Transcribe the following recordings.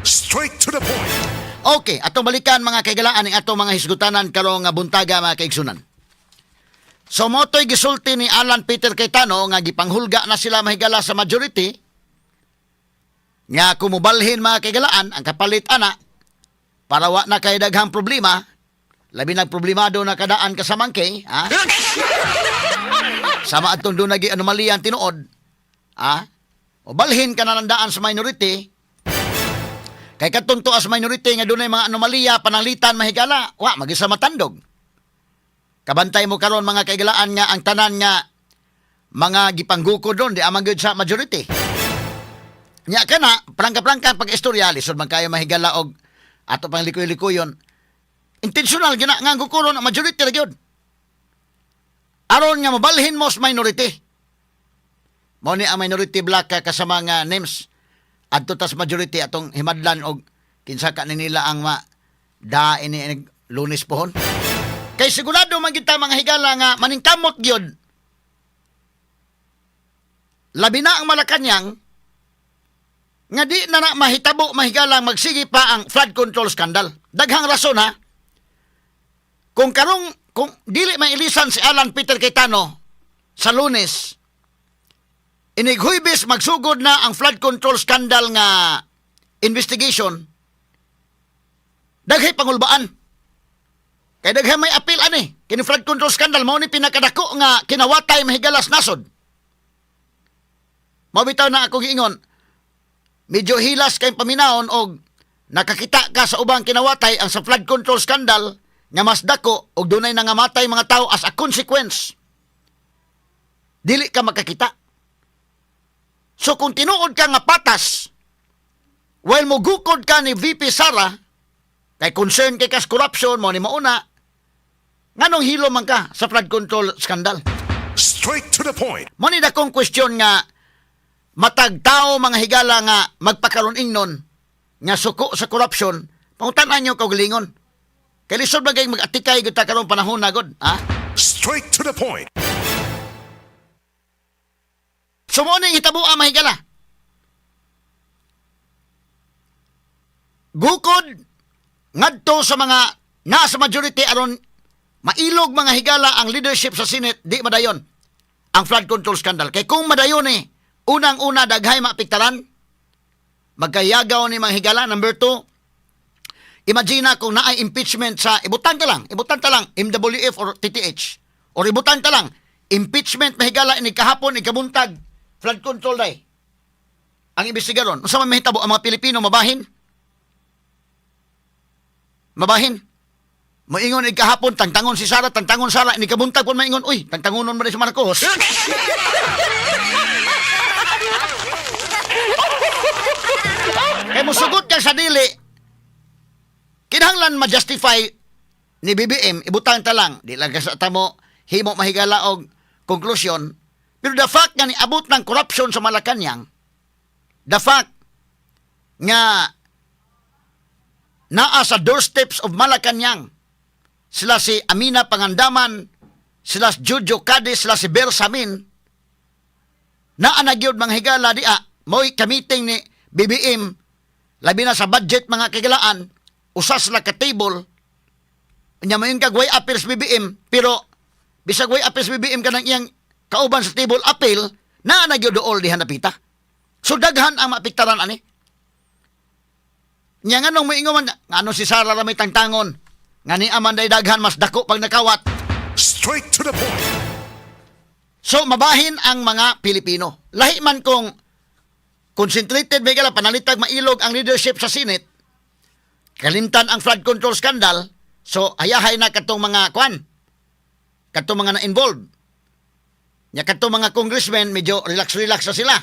Straight to the point. Okay, atong balikan, mga kaigalaan, ang atong mga hisgutanan karong nga buntaga, mga kaigsunan. So mao to'y gisulti ni Alan Peter Cayetano nga gipanghulga na sila, mahigala, sa majority nga kumubalhin, mga kaigalaan, ang kapalit ana para wa na kay daghang problema, labi nag problemado na kadaan ka sa mangkay, ha? Sama atong doon nagi anomalya ang tinuod, ha? O balhin ka na lang daan sa minority. Kay katong tuas minority nga dunay mga anomalya pananglitan, mahigala, wa magisa matandog. Kabantay mo karon, mga kaigalaan, nga ang tanan nga mga gipanggukod doon di amang gyud sa majority. Nya kana prangka-prangka pag istorya, lisod man kayo, mahigala, og ato pang likoy-likoyon. Intentional gina nga ang gukuron ang majority ra gyud. Aron nga mabalhin mo sa minority. Mao ni ang minority block ka kasama nga names adto tas majority atong himadlan og kinsa ka ni nila ang ma da ini Lunes pohon. Kay sigurado man kita, mga higala, nga maningkamot gyud. Labi na ang Malacanang nga di na na mahitabo, mahigala, magsige pa ang flood control scandal. Daghang rason, ha. Kung karong kung dili mailisan si Alan Peter Cayetano sa Lunes, inig Huwebes magsugod na ang flood control scandal nga investigation, daghay pangulbaan. Kay daghay may appeal ani. Kini flood control scandal mao ni pinakadako nga kinawatay, mahigalas, nasod. Mao bitaw na ako giingon, medyo hilas kay paminawon og nakakita ka sa ubang kinawatay, ang sa flood control scandal nga mas dako og dunay nangamatay mga tao as a consequence. Dili ka makakita. So kung tinuod ka nga patas, while mogukod ka ni VP Sara, kay concern kay kas corruption mo ni mauna, nganong hilo man ka sa flood control scandal? Straight to the point. Mo ni dakong question nga matag tao, mga higala, nga magpakaron ingnon nga suko sa corruption, pangutan-an nyo kaugalingon. Kay lisod ba kay mag-atikay gyud ta karong panahon na gud, ha? Straight to the point. So mo ning hitabo ang mahigala. Gukod ngadto sa mga nasa majority aron mailog, mga higala, ang leadership sa Senate, di madayon ang flood control scandal. Kay kung madayon eh, unang-una daghay maapektaran, magkayagaw ni mga higala. Number two, imagine na kung naay impeachment sa, ibutan ta lang, MWF or TTH, or ibutan ta lang, impeachment, mahigala, ini kahapon, ikabuntag, flood control day. Ang imbestigaron, unsa man mahitabo ang mga Pilipino, mabahin? Mabahin. Moingon kahapon, tangtangon si Sara, tangtangon Sara, ini kabuntag pon maingon, uy, tangtangonon mo rin si Marcos. Kay musugot ka sa dili, kinahanglan ma-justify ni BBM, ibutang ta lang, di lang kasi tamo himo, mahigala, og conclusion, pero the fact nga niabot ng corruption sa Malacanang, the fact nga naa sa doorsteps of Malacanang, sila si Amina Pangandaman, sila si Jojo Cadiz, sila si Bersamin, naa na gyud, mga higala, dia, mo'y kamiting ni BBM, labi na sa budget, mga kagilaan, usas sila ka table, nya mayon kag way appeals BBM, pero bisag way appeals BBM kanang iyang kauban sa table appeal, naa na gyud dool diha napita. So daghan ang maapektaran ani. Nya nganong moingon man ngano si Sara ra may tangtangon nga ni aman day daghan mas dako pag nakawat? Straight to the point. So mabahin ang mga Pilipino. Lahi man kung concentrated may gala panalitag mailog ang leadership sa Senate, kalimtan ang flood control scandal, so hayahay na katong mga kwan, katong mga na-involved. Nya katong mga congressmen, medyo relax-relax na sila.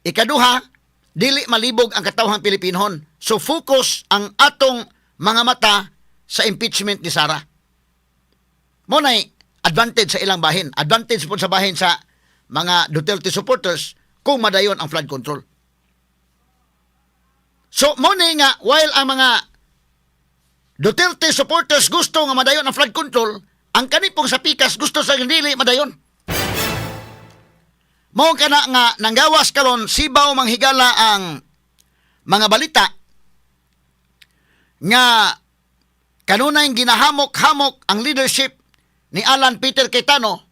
Ikaduha, dili malibog ang katawhang Pilipinhon. So focus ang atong mga mata sa impeachment ni Sara. Mo nay advantage sa ilang bahin. Advantage po sa bahin sa mga Duterte supporters kung madayon ang flood control. So mo ni nga while ang mga Duterte supporters gusto nga madayon ang flood control, ang kanipong sa pikas gusto sa dili madayon. Mao kana nga nanggawas karon sibaw, manghigala, ang mga balita nga kanunay ginahamok-hamok ang leadership ni Alan Peter Cayetano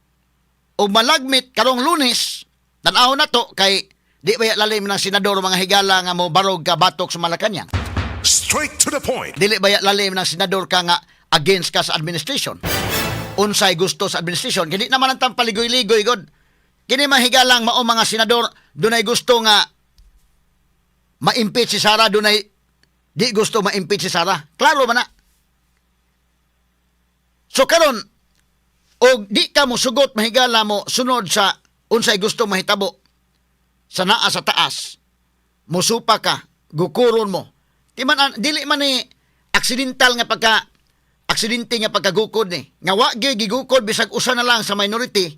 ug malagmit karong Lunes, tan-aw na to kay di ba lalim ng senador, mga higala, nga mo barog ka batok sa Malacanang? Straight to the point. Dili ba lalim ng senador ka nga against ka sa administration? Unsay gusto sa administration? Kini naman ang paligoy-ligoy god. Kini mahigalang mao mga senador, dunay gusto nga ma-impeach si Sara, dunay di gusto ma-impeach si Sara. Klaro man na. So karon og di ka mo sugot, mahigala, mo sunod sa unsay gusto mahitabo sa naa sa taas, musupa ka, gukuron mo. Di man dili man ni accidental nga pagka aksidente nga pagkagukod ni. Nga wa gyud gigukod bisag usa na lang sa minority.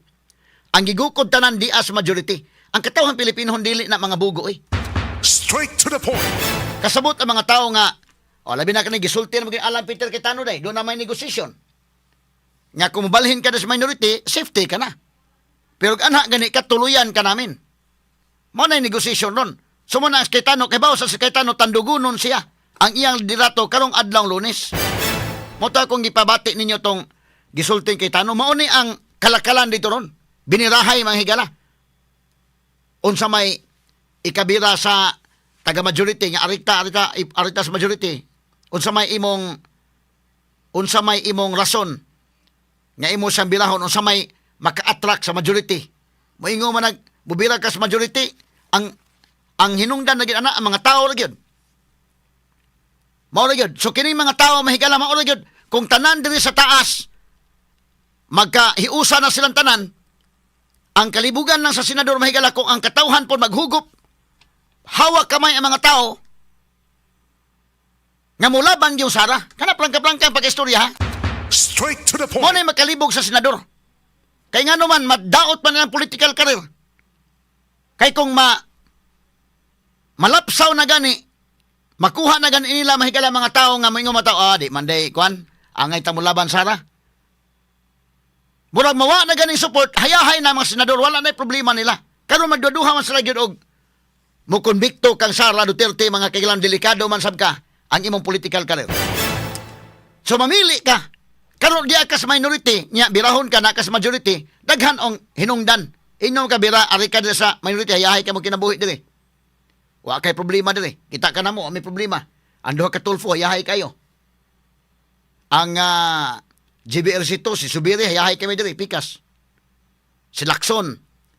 Ang gigukod tanan di sa majority. Ang katawhan Pilipino dili na mga bugo eh. Straight to the point. Kasabot ang mga tao nga o labi na kani gisulti na maging Alan Peter Cayetano day, doon na may negotiation. Nga kung mobalhin ka na sa minority, safety ka na. Pero anha gani ka, tuluyan ka namin. Mao na yung negotiation ron. So mo na ang Cayetano, kay bawo sa si Cayetano, tandugunon siya ang iyang liderato karong adlaw Lunes. Mo to akong gipabati ninyo tong gisulti Cayetano, mao ni ang kalakalan dito ron. Binirahay, mga higala. Unsa may ikabira sa taga majority nga arita arita arita sa majority, unsa may imong rason nga imo siyang birahon? Unsa may maka-attract sa majority? Moingon man nag mubira ka sa majority, ang hinungdan na gyud ana ang mga tao ra gyud. Mao ra gyud. So kini mga tao, mahigala, mao ra gyud kung tanan diri sa taas magkahiusa na silang tanan. Ang kalibugan lang sa senador, mahigala, kung ang katawhan po maghugop, hawak kamay ang mga tao nga mulaban yung Sara. Kana plangka-plangka ang pag-istorya ha. Straight to the Mo point. na makalibog sa senador. Kay nga naman, madaot man ang political career. Kay kung malapsaw na gani, makuha na gani nila, mahigala, mga tao nga moingon mataw, ah, di man day, kuan, angay ta mo laban Sara. Murag mawa na gani support, hayahay na mga senador, wala na problema nila. Karon magduduha man sila gyud og mo konbikto kang Sara Duterte, mga kailan, delikado man sab ka ang imong political career. So mamili ka. Karon diya ka sa minority, nya birahon ka na ka sa majority, daghan ang hinungdan. Inyong ka bira ari ka diri sa minority, hayahay ka mo kinabuhi diri. Wa kay problema diri. Kita ka na mo, may problema. Ang duha ka Tulfo, hayahay kayo. Ang GBRC 2, si Zubiri, hayahay kami diri, pikas. Si Lacson,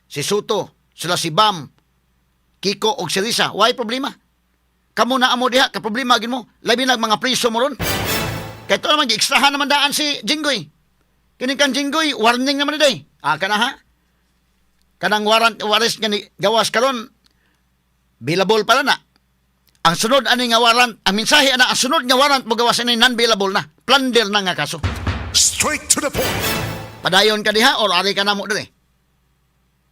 si Sotto, sila si Bam, Kiko og si Risa, why problema? Kamo na amo diha, ka problema gin mo. Labi na ang mga priso mo ron. Kaya ito naman, gi-ekstrahan naman daan si Jinggoy. Kini kang Jinggoy, warning naman ni day. Ah, kana ha? Kanang warrant arrest nga ni gawas karon, bailable pala na. Ang sunod ani nga warrant, ang mensahe ana, ang sunod nga warrant mo gawas ani, non-bailable na. Plunder na nga kaso. Straight to the point. Padayon ka diha or ari ka namo diri.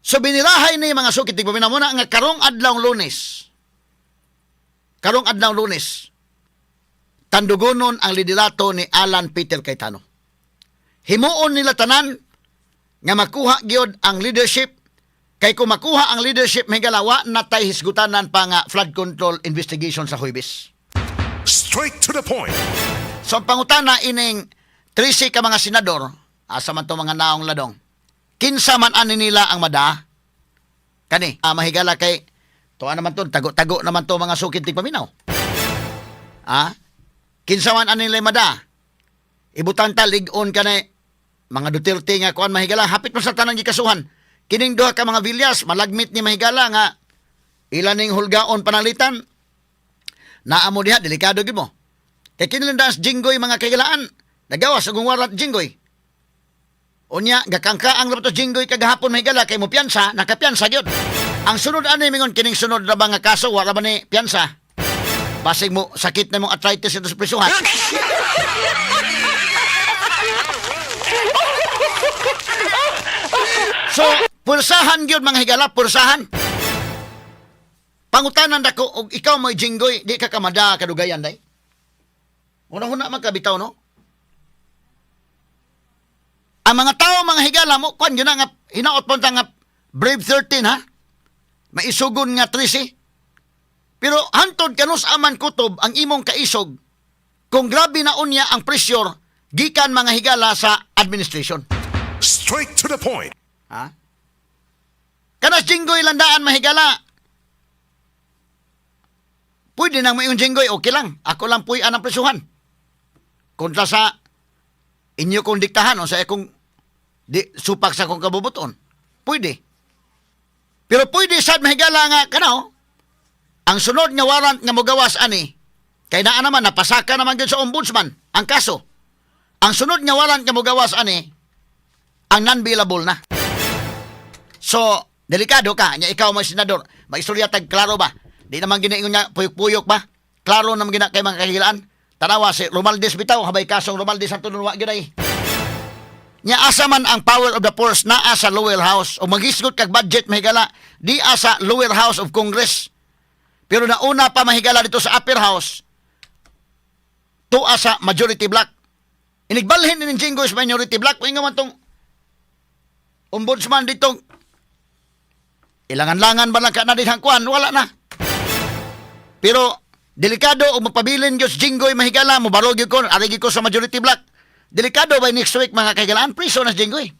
So binirahay ni mga sukit tigpaminaw mo na nga karong adlaw Lunes. Karong adlaw Lunes. Tandugonon ang liderato ni Alan Peter Cayetano. Himuon nila tanan nga makuha gyud ang leadership kay kung makuha ang leadership, may galawa na tay hisgutanan pa nga flood control investigation sa Huwebes. Straight to the point. So ang pangutana ining 13 ka mga senador, asa man to mga naong ladong? Kinsa man ani nila ang mada? Kani, mahigala kay tuwa naman to, tago-tago naman to, mga sukit tigpaminaw. Ah? Kinsa man ani nila mada? Ibutan ta lig-on ka na mga Duterte nga kuan, mahigala, hapit man sa tanang gikasuhan. Kining duha ka mga Villas, malagmit ni, mahigala, nga ilan ning hulgaon panalitan. Naa mo diha, delikado gid mo. Kay kini lang das Jinggoy, mga kailaan. Nagawas og warrant Jinggoy. Unya, gakangka ang labato Jinggoy kagahapon, mahigala, kay mo piyansa, nakapiyansa gyud. Ang sunod ani mingon kining sunod ra ba nga kaso wala ba ni piyansa? Basig mo sakit na mong arthritis ito sa prisuhan. So, pulsahan gyud, mga higala, pulsahan. Pangutanan dako og ikaw mo'y Jinggoy, di ka kamada kadugayan day? Una-una man kabitaw, no? Ang mga tao, mga higala mo, kuan yun na nga, hinaot po nga Brave 13, ha? Maisugon nga 13. Pero hantod kanus-a man kutob ang imong kaisog kung grabe na unya ang pressure gikan, mga higala, sa administration. Straight to the point. Ha? Kanas Jinggoy landaan, mahigala. Pwede nang mayong Jinggoy, okay lang. Ako lang puy ang presuhan. Kontra sa inyo kong diktahan o sa akong di, supak sa akong kabubuton. Pwede. Pero pwede sad, mahigala, nga kanaw, ang sunod nga warrant nga mogawas ani, kay naa naman, napasaka naman gyud sa ombudsman ang kaso. Ang sunod nga warrant nga mogawas ani, ang non-bailable na. So, delikado ka. Nya ikaw mga senador, maistorya tag klaro ba? Di naman ginaingon niya puyok-puyok ba? Klaro naman gina kay mga kahilaan. Tanawa si Romaldes bitaw, habay kasong Romaldes ang tunong wa gyud ay. Nya asa man ang power of the purse? Naa sa lower house. O maghisgot kag budget, mahigala, di asa lower house of Congress. Pero nauna pa, mahigala, dito sa upper house, tuwa sa majority block. Inigbalhin ni Jinggoy sa minority block, ingon man tong ombudsman dito, ilangan-langan ba lang ka na din kuan, wala na. Pero delikado og mapabilin gyud si Jinggoy, mahigala, mobarog gyud ko, ari gyud ko sa majority block. Delikado by next week, mga kahigalaan, priso na si Jinggoy.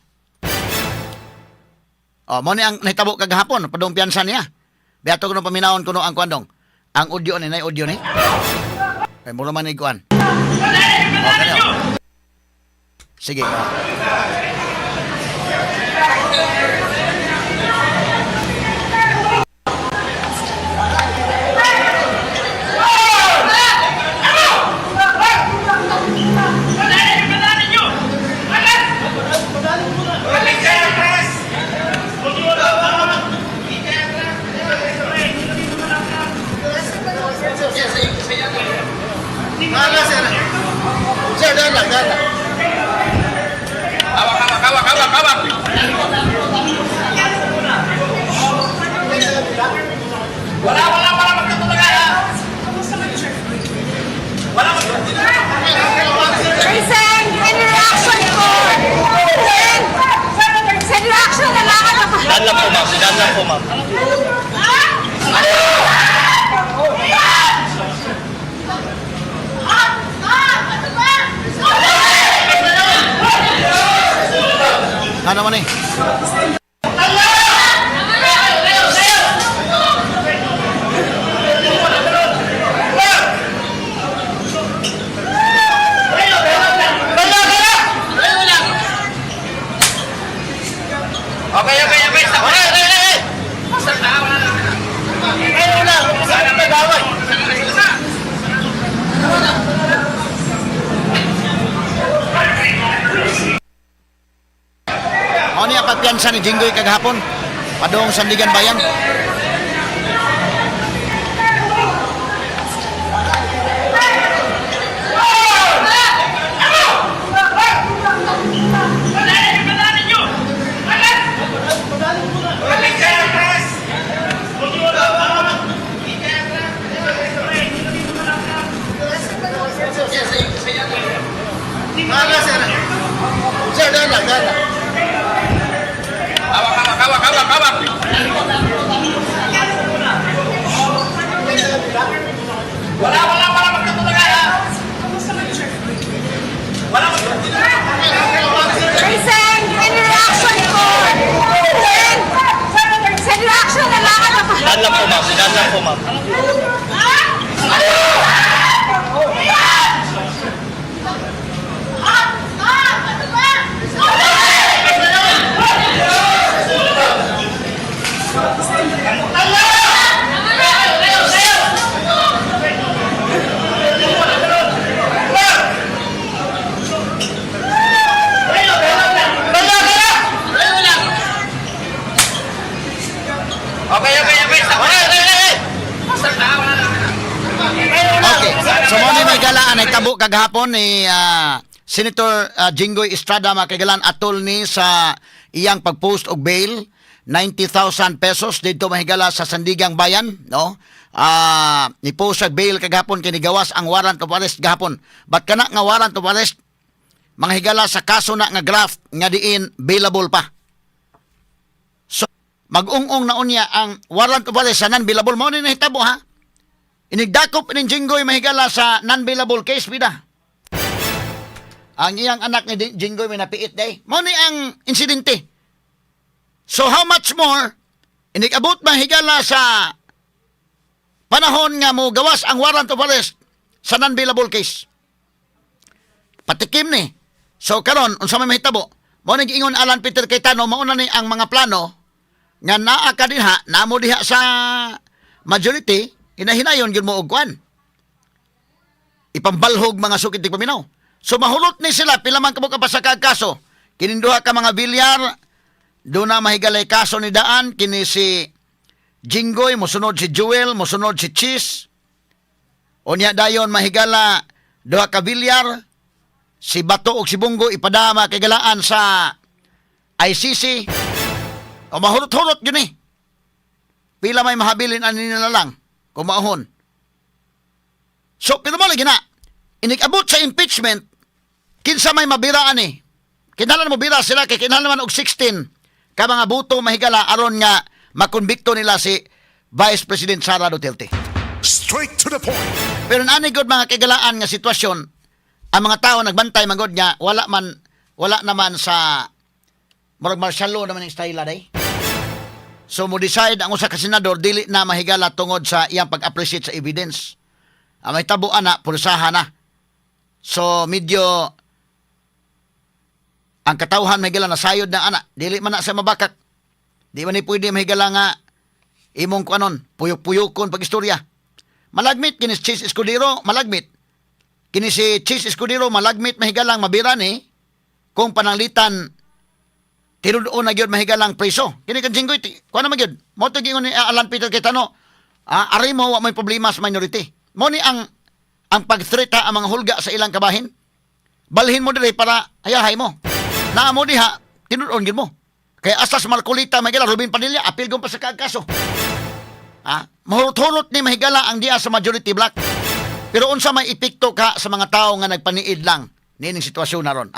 Oh, mo ni ang nahitabo kagahapon, padung piyansa niya. Beato kuno paminawon kuno ang kuandong. Ang audio ni, nay audio ni. Ay mura man ni kuan. Oh, kani, oh. Sige. Oh. Sir, dahan lang, dahan lang. Hawak, hawak, hawak, hawak, hawak. Wala, wala, wala magkatulaga, ha? Wala magkatulaga. Sir, any reaction po? Sir, send reaction na lang ako. Daan lang po, ma'am. Daan lang po, ma'am. Ah! Ah! Ano ba? Ano man eh? Okay. Stop. Okay, okay. Stop na, wala na. Ay, wala. Huwag sa nagaway. Ano niya pagpiyansa ni Jinggoy kagahapon? Padung Sandigan Bayan. Dahan lang, sir. Sir, dahan lang, dahan lang. Hawak, hawak, hawak, hawak, hawak. Wala, wala, wala magkatulaga, ha? Wala magkatulaga. Sir, any reaction po? Sir, send reaction na lang ako. Daan lang po, ma'am. Daan lang po, ma'am. Ah! Ah! Ah! Ano ba? Okay. Stop. Okay. Stop na, wala na. Okay. So mo ni may galaan ay tabo kagahapon ni Senator Jinggoy Estrada, mga kagalan, atol ni sa iyang pagpost og bail 90,000 pesos dito, mahigala, sa Sandigang Bayan, no? Ni post og bail kagahapon kay nigawas ang warrant of arrest gahapon. But kana nga warrant of arrest, mga higala, sa kaso na nga graft nga diin bailable pa. So mag-ung-ung na unya ang warrant of arrest sa non-bailable. Mao ni nahitabo, ha. Inigdakop ning Jinggoy, mahigala, sa non-bailable case bida. Ang iyang anak ni Jinggoy may napiit day. Mao ni ang insidente. So how much more inig-abot, mahigala, sa panahon nga mo gawas ang warrant of arrest sa non-bailable case? Patikim ni. So karon, unsa may mahitabo? Mao ni giingon Alan Peter Cayetano, mao na ni ang mga plano nga naa ka dinha, namo diha sa majority, hinahinayon gyud mo og kuan. Ipambalhog, mga sukit paminaw. So mahulot ni sila pila man kamo kapasakag kaso. Kining duha ka mga Villar, doon na mahigalay kaso ni daan kini si Jinggoy, mosunod si Joel, mosunod si Chiz. Unya dayon, mahigala, duha ka Villar, si Bato ug si Bong Go ipadama kay galaan sa ICC. O mahurot-hurot yun eh. Pila may mahabilin ani nila lang kung maahon. So, pero mo lagi na, inig-abot sa impeachment, kinsa may mabira ani? Kinahanglan mo bira sila kay kinahanglan man og 16 ka mga buto, mahigala, aron nga makonbikto nila si Vice President Sara Duterte. Straight to the point. Pero naani gud, mga kagalaan, nga sitwasyon, ang mga tao nagbantay magod nga wala naman sa murag martial law naman ang style day. So mo decide ang usa ka senador dili na mahigala tungod sa iyang pag-appreciate sa evidence. Ang may tabo ana, pulsahan na. So medyo ang katawhan, mahigala, nasayod na ana, dili man na sa mabakak. Di man ni pwede, mahigala, nga imong kuanon, puyok-puyokon pag istorya. Malagmit kini si Chiz Escudero, malagmit. Kini si Chiz Escudero malagmit, mahigalang, mabira ni kung pananglitan tinud-on na gyud, mahigalang, preso. Kini kan Jinggoy, kuan na magyud. Mo to giingon ni Alan Peter Cayetano, ari mo wa may problema sa minority. Mo ni ang pag-threat ang mga hulga sa ilang kabahin. Balhin mo dire para hayahay mo. Naa mo diha, tinud-on gyud mo. Kaya hasta sa Marcoleta, mahigala, Robin Padilla, apil pa sa kaso. Mahurot-hurot ni, mahigala, ang diya sa majority block. Pero unsa may epekto ka sa mga tao nga nagpaniid lang niining sitwasyon na ron?